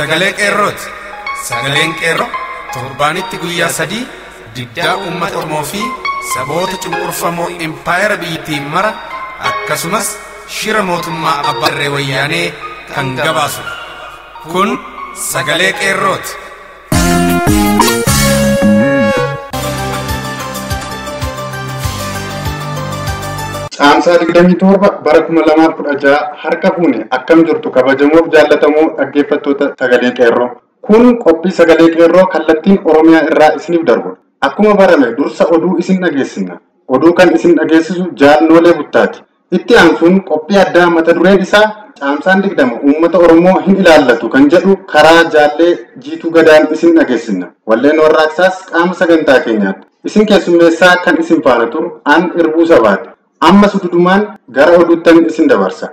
Sagalee Qeerrooti. Sagaleen Qeerroo torbaanitti guyyaa 3 diddaa uummata Oromoo fi saboota cunqurfamoo impaayera biyyattiin mara akkasumas shira mootummaa abbaa irree wayyaanee kan gabaasudha. Kun Sagalee Qeerrooti. Caamsaa 27 bara 2016 harka fuune akkam jirtu kabajamoof jaallatamoo dhaggeeffattoota Sagalee Qeerroo. Kun qophii Sagalee Qeerroo kallattiin Oromiyaa irraa isiniif darbudha. Akkuma barame dursa oduu isin dhageessina. Oduu kan isin dhageessisu Jaalnoolee Buttaati. Itti aansuun qophii addaa mata dureen isaa Caamsaan 20 uummata Oromoo hin ilaallatu kan jedhu karaa Jaallee Jiituu Gadaan isin dhageessina. Walleen warraaqsaas qaama sagantaa keenyaati. Isin keessummeessaa kan isin faana turu an Irbuu Sabaati. Amma sududumaan gara oduuttan isin dabarsa.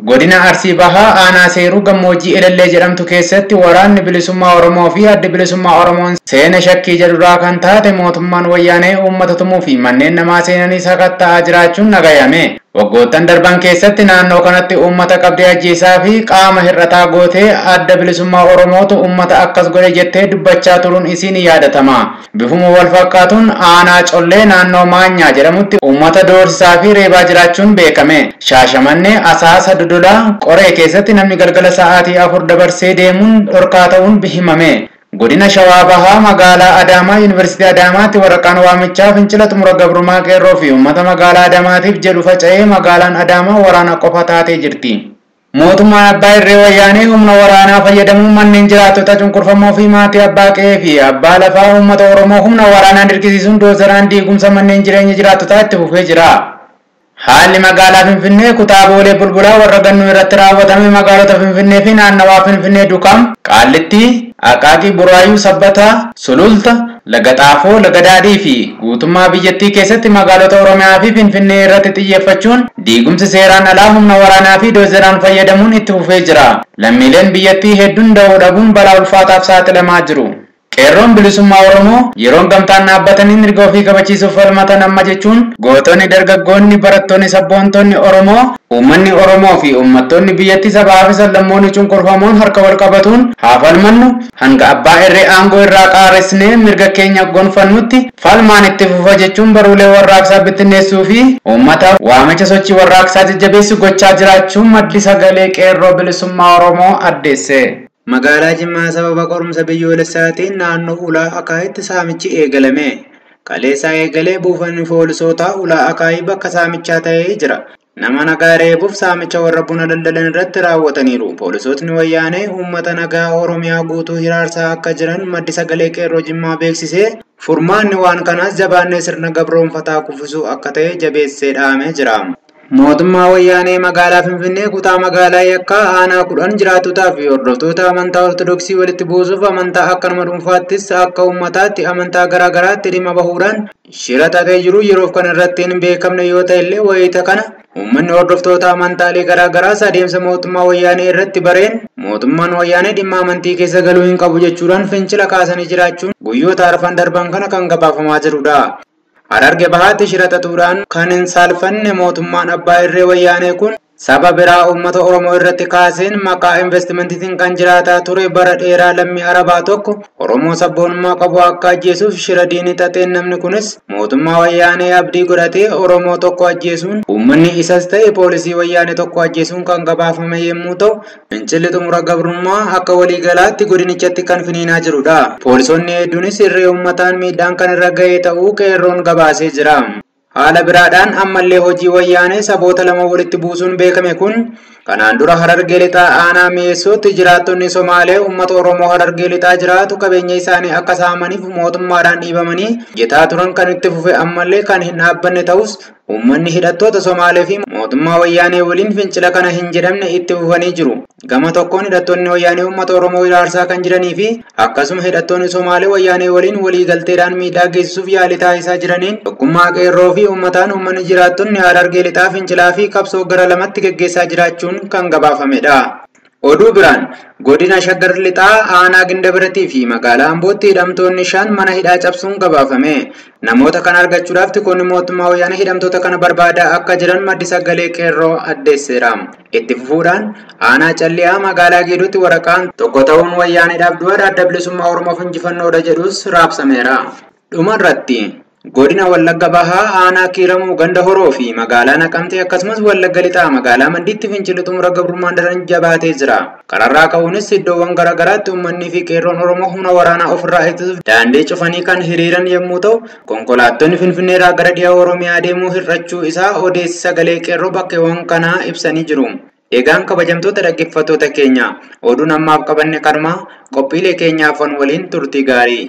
Godina Arsii Bahaa aanaa Seeruu gammoojjii Elellee jedhamtu keessatti waraanni bilisummaa Oromoo fi addi bilisummaa Oromoon seena shakkii jedhurraa kan taate mootummaan wayyaanee uummata tumuu fi manneen namaa seenanii sakatta'aa jiraachuun dhagayame. Waggoottan darban keessatti naannoo kanatti uummata qabdee ajjeesaa fi qaama hir'ataa gootee adda bilisummaa Oromootu uummata akkas godhe jettee dubbachaa turuun isiin yaadatama. Bifuma wal fakkaatuun aanaa Collee naannoo Maanyaa jedhamutti uummata doorsisaa fi reebaa jiraachuun beekame. Shaashamannee, Asaasa, Dodolaa, Qoree keessatti namni galgala sa'aatii 4 dabarsee deemuun dhorkaa ta'uun himame. Godina Shawaa Bahaa magaalaa Adaamaa Yuunivarsiitii Adaamaatti waraqaan waamichaa fincila xumura gabrummaa qeerroo fi uummata magaalaa Adaamaatiif jedhu faca'ee magaalaan Adaamaa waraana qofa taatee jirti. Mootummaan abbaa irree wayyaanee humna waraanaa fayyadamuun manneen jiraattota cunqurfamoo fi maatii abbaa qe'ee fi abbaa lafaa uummata Oromoo humna waraanaan dirqisiisuun doozaraan diigumsa manneen jireenya jiraattotaa itti fufee jira. Haalli magaalaa Finfinnee kutaa Boolee Bulbulaa warra gannuu irratti raawwatame magaalota Finfinnee fi naannawaa Finfinnee Dukam, Qaallittii, Aqaaqii, Buraayyuu, Sabbataa, Sululta, Laga Xaafoo, Laga Daadhii fi guutummaa biyyattii keessatti magaalota Oromiyaa fi Finfinnee irratti xiyyeeffachuun diigumsi seeraan alaa humna waraanaa fi doozeraan fayyadamuun itti fufee jira. Lammiileen biyyattii hedduun da'oo dhabuun balaa ulfaataaf saaxilamaa jiru. Qeerroon bilisummaa Oromoo yeroon gamtaan dhaabbatanii mirga ofii kabachiisuuf falmatan amma jechuun gootonni, dargaggoonni, barattoonni, sabboontonni Oromoo, uummanni Oromoo fi uummattoonni biyyattii sabaa fi sablammoonni cunqurfamoon harka wal qabatuun haa falmannu, hanga abbaa irree aangoo irraa qaaresnee mirga keenya gonfannutti falmaan itti fufa jechuun baruulee warraaqsaa bittinneessuu fi uummata waamicha sochii warraaqsaa jajjabeessu gochaa jiraachuun maddi sagalee Qeerroo bilisummaa Oromoo addeesse. Magaalaa Jimmaa sababa qorumsa biyyoolessaatiin naannoo Ulaa Akaayitti saamichi eegalame. Kaleessaa eegalee buufanni poolisootaa Ulaa Akaayii bakka saamichaa ta'ee jira. Nama nagaa reebuuf saamicha warra buna daldalan irratti raawwataniiru. Poolisootni wayyaanee uummata nagaa Oromiyaa guutuu hiraarsaa akka jiran maddi sagalee Qeerroo Jimmaa beeksisee furmaanni waan kanaas jabaannee sirna gabroonfataa kuffisuu akka ta'e jabeessee dhaamee jira. Mootummaa wayyaanee magaalaa Finfinnee kutaa magaalaa Yakkaa aanaa 10 jiraattotaa fi hordoftoota amantaa Ortodoksii walitti buusuuf amantaa akka nama dhuunfaattis akka uummataatti amantaa garaa garaatti dhimma bahuudhaan shira xaxee jiru yeroof kan irratti hin beekamne yoo ta'e illee wayita kana uummanni hordoftoota amantaalee garaa garaas adeemsa mootummaa wayyaanee irratti bareen mootummaan wayyaanee dhimma amantii keessa galuu hin qabu jechuudhaan fincila kaasanii jiraachuun guyyoota arfan darban kana kan gabaafamaa jirudha. Hararge Bahaatti shira xaxuudhaan kan hin saalfanne mootummaan abbaa irree wayyaanee kun saba biraa uummata Oromoo irratti kaaseen maqaa investimentiitiin kan jiraataa ture bara dheeraa lammii Arabaa tokko Oromoo sabboonummaa qabu akka ajjeesuuf shira diinii xaxeen namni kunis mootummaa wayyaanee abdii godhatee Oromoo tokko ajjeesuun uummanni isas ta'e poolisii wayyaanee tokko ajjeesuun kan gabaafame yommuu ta'u fincilli xumura gabrummaa akka waliigalaatti godinichatti kan finiinaa jirudha. Poolisoonni hedduunis irree uummataan miidhaan kan irra ga'e ta'uu qeerroon gabaasee jira. Haala biraadhaan ammallee hojii wayyaanee saboota lama walitti buusuun beekame kun kanaan dura Harargee Lixaa aanaa Mi'eessootti jiraattonni Somaalee uummata Oromoo Harargee Lixaa jiraatu qabeenya isaanii akka saamaniif mootummaadhaan dhiibamanii hojjetaa turan kan itti fufe ammallee kan hin dhaabbanne ta'us uummanni hidhattoota Somaalee fi mootummaa wayyaanee waliin fincila kana hin jedhamne itti fufanii jiru. Gama tokkoon hidhattoonni wayyaanee uummata Oromoo iraarsaa kan jiranii fi akkasuma hidhattoonni Somaalee wayyaanee waliin waliigalteedhaan miidhaa geessisuuf yaalii taasisaa jiraniin tokkummaa qeerroo fi uummataan uummanni jiraattonni Harargee Lixaa fincilaa fi qabsoo gara lamatti geggeessaa jiraachuun kan gabaafamedha. Oduu biraan godina Shaggar Lixaa aanaa Gindabiratii fi magaalaa Ambootti hidhamtoonni 5 mana hidhaa cabsuun gabaafame. Namoota kana argachuudhaaf tikoonni mootummaa wayyaanee hidhamtoota kana barbaadaa akka jiran maddi sagalee qeerroo addeesseera. Itti fufuudhaan aanaa Calliyaa magaalaa Geeduutti waraqaan tokko ta'uun wayyaaneedhaaf du'a adda bilisummaa Oromoof injifannoodha jedhus raabsameera. Dhumarratti godina Wallagga Bahaa aanaa Kiiramuu ganda Horoo fi magaalaa Naqamtee akkasumas Wallagga Lixaa magaalaa Mandiitti fincilli xumura gabrummaan daran jabaatee jira. Kararraa ka'uunis iddoowwan garaagaraatti uummanni fi qeerroon Oromoo humna waraanaa ofirraa ittisuuf daandii cufanii kan hiriiran yommuu ta'u, konkolaattonni Finfinneerraa gara dhiha Oromiyaa deemuu hir'achuu isaa odeessi sagalee qeerroo bakkeewwan kanaa ibsanii jiru. Egaan kabajamtoota dhaggeeffattoota keenya oduun ammaaf qabanne kanuma qophiilee keenyaaf waliin turtii gaarii.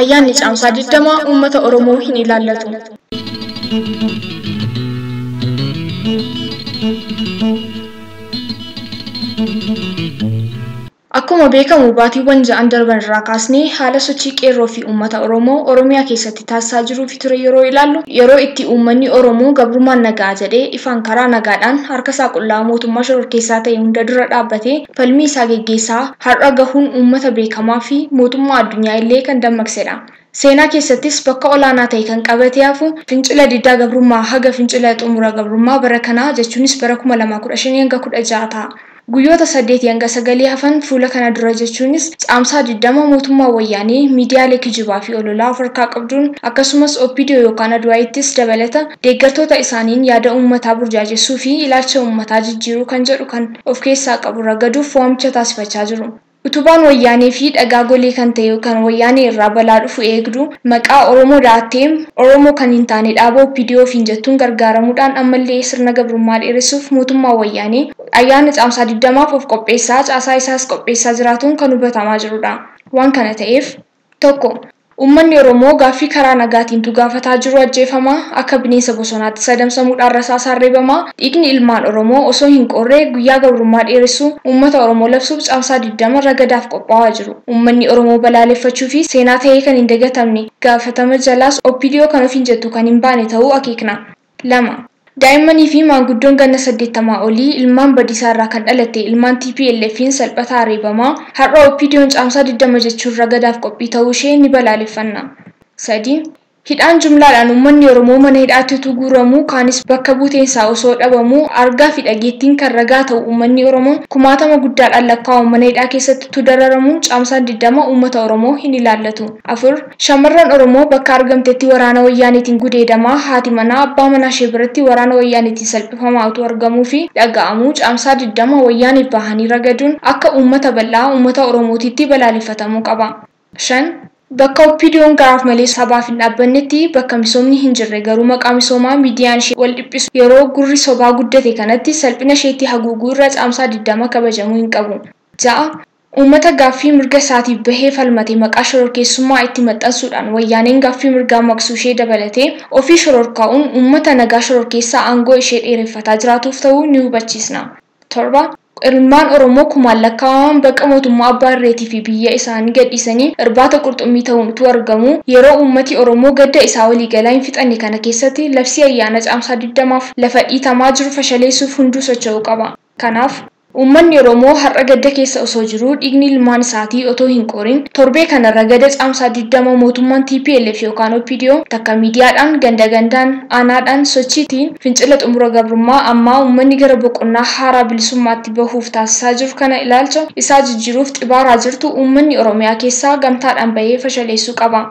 Ayyaanni caamsaa 20 uummata Oromoo hin ilaallatu. Akkuma beekamu baatiiwwan ja'an darban irraa kaasnee haala sochii qeerroo fi uummata Oromoo Oromiyaa keessatti taasisaa jiruu fi ture yeroo ilaallu yeroo itti uummanni Oromoo gabrummaan nagaa jedhee ifaan karaa nagaadhaan harka isaa qullaa mootummaa shororkeessaa ta'e hunda dura dhaabbatee falmii isaa geggeessaa har'a gahuun uummata beekamaa fi mootummaa addunyaa illee kan dammaqsedha. Seenaa keessattis bakka olaanaa ta'e kan qabatee hafu fincila diddaa gabrummaa haga fincila xumura gabrummaa bara kanaa jechuunis bara 2015 hanga 16 ta'a. Guyyoota 8 hanga 9 hafan fuula kana dura jechuunis caamsaa 20 mootummaa wayyaanee miidiyaalee kijibaa fi ololaa of harkaa qabduun akkasumas OPDO yookaan Adwaayittis dabalata deeggartoota isaaniin yaada uummataa burjaajessuu fi ilaalcha uummataa jijjiiruu kan jedhu kan of keessaa qabu ragaduuf waamicha taasifachaa jiru. Utubaan wayyaanee fi dhagaa golee kan ta'e kan wayyaanee irraa balaa dhufu eegdu maqaa Oromoo da'attee Oromoo kan hin taane dhaaba OPDO ofiin jettuun gargaaramuudhaan ammallee sirna gabrummaa dheeressuuf mootummaa wayyaanee ayyaana caamsaa 20 of qopheessaa caasaa isaas qopheessaa jiraatuun kan hubatamaa jirudha. Waan kana ta'eef tokko Uummanni Oromoo gaaffii karaa nagaatiin gaafataa jiru ajjeefamaa akka bineensa bosonaatti sadamsamuudhaan rasaasaan reebamaa dhiigni ilmaan Oromoo osoo hin qorree guyyaa gabrummaa dheeressuu uummata Oromoo labsuuf caamsaa 20 ragadaaf qophaa'aa jiru. Uummanni Oromoo balaaleffachuu fi seenaa ta'ee kan hin dagatamne gaafatama jalaas OPDO kan ofiin jettu kan hin baane ta'uu akeekna. 2. Daa'immanii fi maanguddoon ganna 80 olii ilmaan badiisaa irraa kan dhalatte ilmaan TPLF'n salphataa reebamaa har'a OPDO'n caamsaa 20 jechuun ragadaaf qophii ta'uu ishee ni balaaleffanna. 3. Hidhaan jumlaadhaan uummanni Oromoo mana hidhaatti utuu guuramuu kaanis bakka buuteensaa osoo dhabamuu argaa fi dhageettiin kan ragaa ta'u uummanni Oromoo kumaatama guddaadhaan lakkaa'amu mana hidhaa keessatti utuu dararamuun caamsaan 20 uummata Oromoo hin ilaallatu. 4. Shamarran Oromoo bakka argamtetti waraana wayyaaniitiin gudeedamaa haati manaa abbaa manaa ishee biratti waraana wayyaaniitiin salphifamaa utuu argamuu fi dhaga'amuu caamsaa 20 wayyaaniif bahanii ragaduun akka uummata bal'aa uummata Oromootitti balaaleffatamuu qaba. 5. Bakka OPDO'n garaaf malee sabaaf hin dhaabbannetti bakka misoomni hin jirre garuu maqaa misoomaa miidiyaan ishee wal dhiphisu yeroo gurri sobaa guddate kanatti salphina isheetti haguuguu irra caamsaa 20 kabajamuu hin qabu. 6. Uummata gaaffii mirga isaatiif bahee falmate maqaa shororkeessummaa itti maxxansuudhaan wayyaaneen gaaffii mirgaa maqsuu ishee dabalatee ofii shororkaa'uun uummata nagaa shororkeessaa aangoo ishee dheereffataa jiraatuuf ta'uu ni hubachiisna. 7. Ilmaan Oromoo kumaan lakkaa'aman bakka mootummaa abbaa irreetii fi biyya isaanii gadhiisanii irbaata qurxummii ta'uun utuu argamu yeroo uummati Oromoo gadda isaa waliigalaa hin fixanne kana keessatti labsii ayyaana caamsaa 20 lafa dhiitamaa jiru fashaleessuuf hunduu socho'uu qaba. Kanaaf uummanni Oromoo har'a gadda keessa osoo jiruu dhiigni ilmaan isaatii otoo hin qorin torbee kana ragada caamsaa 20 mootummaan TPLF yookaan OPDO takka miidiyaadhaan ganda gandaan aanaadhaan sochiitiin fincila xumura gabrummaa ammaa uummanni gara boqonnaa haaraa bilisummaatti bahuuf taasisaa jiru kana ilaalcha isaa jijjiiruuf xibaaraa jirtu uummanni Oromiyaa keessaa gamtaadhaan bahee fashaleessuu qaba.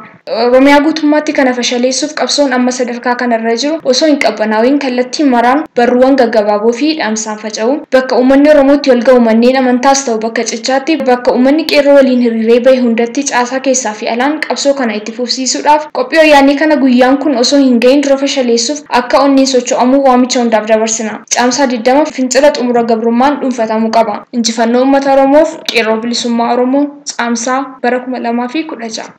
Oromiyaa guutummaatti kana fashaleessuuf qabsoon amma sadarkaa kanarra jiru osoo hin qabbanaa'in kallattii maraan barruuwwan gaggabaaboo fi dhaamsaan faca'u bakka uummanni Oromootti wal ga'u manneen amantaas ta'u bakka cichaatti bakka uummanni qeerroo waliin hiriiree bahe hundatti caasaa keessaa fi alaan qabsoo kana itti fufsiisuudhaaf qophii wayyaanee kana guyyaan kun osoo hin gahin dura fashaleessuuf akka onneen socho'amuu waamicha hundaaf dabarsina. Caamsaa 20 fincila xumura gabrummaan dhuunfatamuu qaba. Injifannoo uummata Oromoof qeerroo bilisummaa Oromoo caamsaa bara 2016.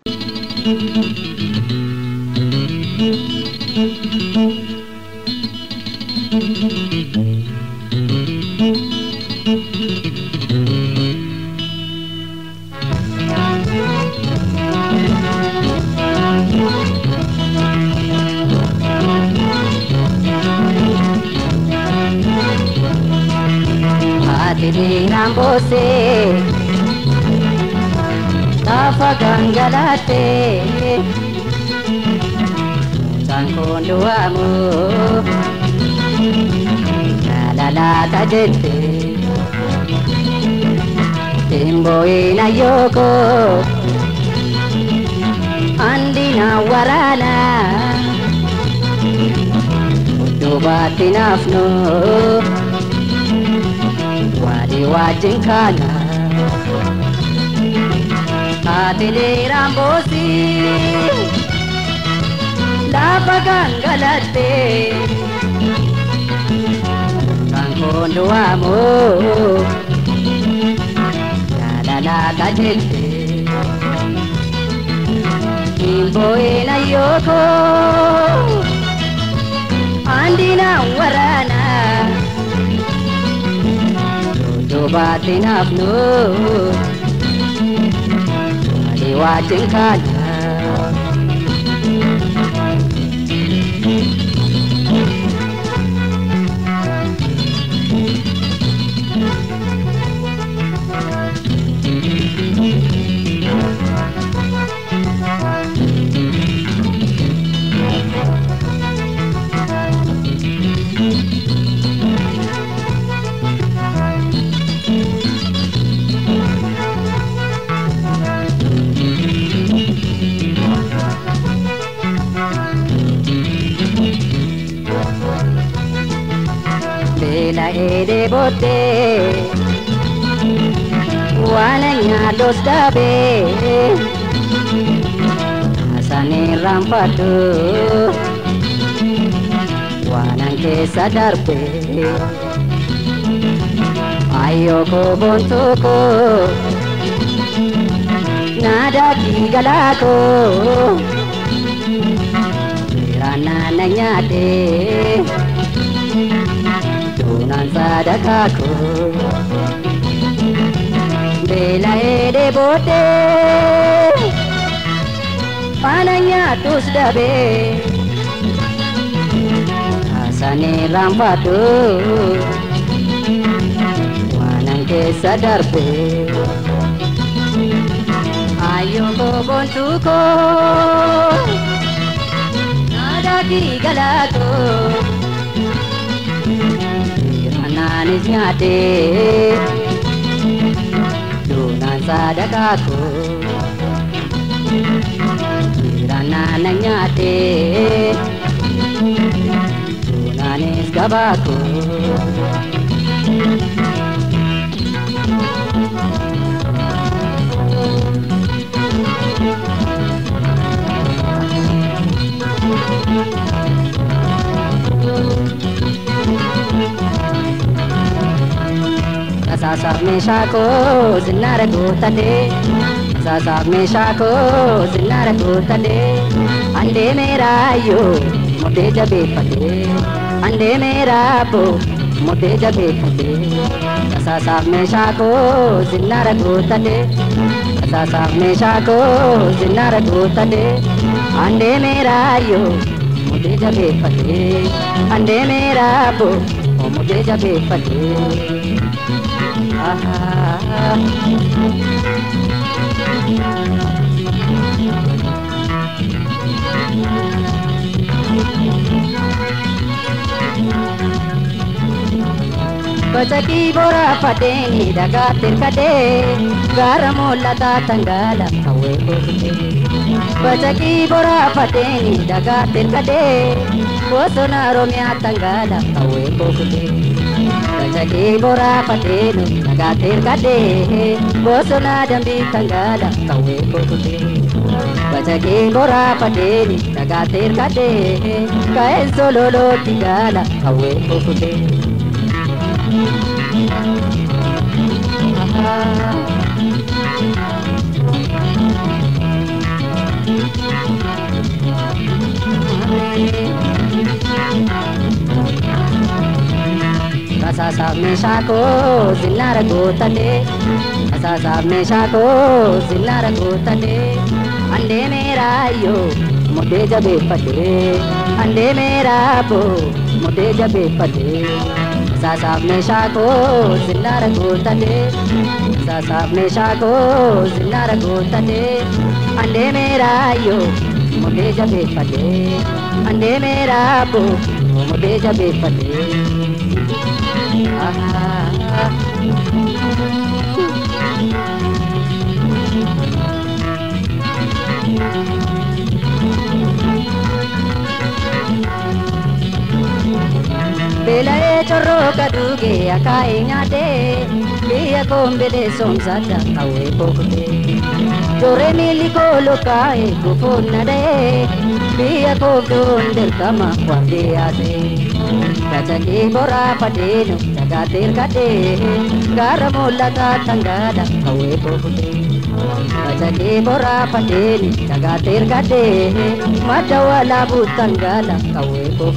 Rambose Tafa gangalate Sankonduamu La la jette Timboina yoko Andina warana Udubati nafnu Wali wajin kana Atile Rambosi Lafa gangalatte Sankonduamu La la la jette Timboina yoko Andina warana Dubati nafnu Wali wajin kana Bela ede bote Walanya dos dabe Asane rampatu Wanan keessa darbe Ayo ko bontuko Nada kigalako Rana nanyate Tunan sadakako Bela ede bote Pananya tus dabe Asane rampatu Wanan keessa darbe Ayo ko bontuko Nada kigalako Nanis nyate Dunan sadakako Rana nyate Dunanis gabako Sasab meeshaa koo zinnaara guuttadhee Sasab meeshaa koo zinnaara guuttadhee Andee meeraayyoo muddee jabeeffadhee Andee meeraaboo muddee jabeeffadhee Sasab meeshaa koo zinnaara guuttadhee Sasab meeshaa koo zinnaara guuttadhee Andee meeraayyoo muddee jabeeffadhee Andee meeraaboo muddee jabeeffadhee Ah Bachaki bora fateni daga tirkade gara mollata tangala kawe kokute Bachaki bora fateni daga tirkade bosona romya tangala kawe kokute Bachaki bora fateni daga tirkade bosona dambi tangala kawe kokute Bachaki bora fateni daga tirkade kae sololo tigala kawe kokute Rasaasaaf meeshaa koo zinnaara guuttadhee rasaasaaf meeshaa koo zinnaara guuttadhee andee meeraayyoo mudee jabeeffadhee andee meeraaboo mudee jabeeffadhee rasaasaaf meeshaa koo zinnaara guuttadhee rasaasaaf meeshaa koo zinnaara guuttadhee andee meeraayyoo mudee jabeeffadhee andee meeraaboo mudee jabeeffadhee. Beela'ee corrooqa dhugee akaayee nyaatee biyya koon bineensomsaadha qawwee koo. Jooree miilli koo lukkaa'ee gufuun na dha'ee biyya koof du'uun dirqama waardee yaasee. Gachakee boraafadheenu dhagaatti hirkadhee gaara mul'ataa tangaadha qawwee koo. Gachakee boraafadheenu dhagaatti hirkadhee madda walaabuu tangaadha qawwee koo.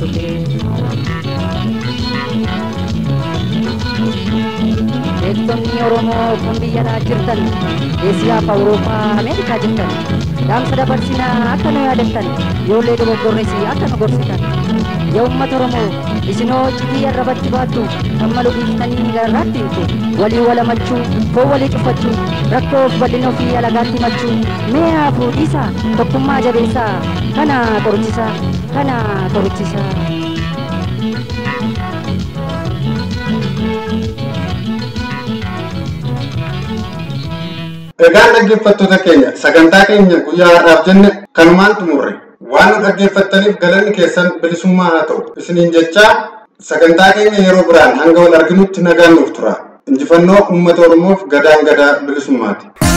Beektonni Oromoo kun biyya jirtan Eesiyaa fi Awurooppaa Ameerikaa jirtan dhaamsa dabarsinaa akka nu yaadattan ijoollee dogoggorres akka nu gorsitan yaa uummata Oromoo isinoo iccitii arrabatti baattu kan malu dhiiftanii garraatti himtu walii walamachuu foon walii cuffachuu rakkoof bal'ina ofii alagaatti himachuu mee haafuu dhiisaa tokkummaa jabeessaa kana qorichisaa kana qorichisaa. Egaan dhaggeeffattoota keenya sagantaa keenya guyyaa har'aaf jenne kanumaan xumurre waan nu dhaggeeffattaniif galanni keessan bilisummaa haa ta'u isiniin jechaa sagantaa keenya yeroo biraan hanga wal arginutti nagaan nuuf tura. Injifannoo uummata Oromoof gadaan gadaa bilisummaati.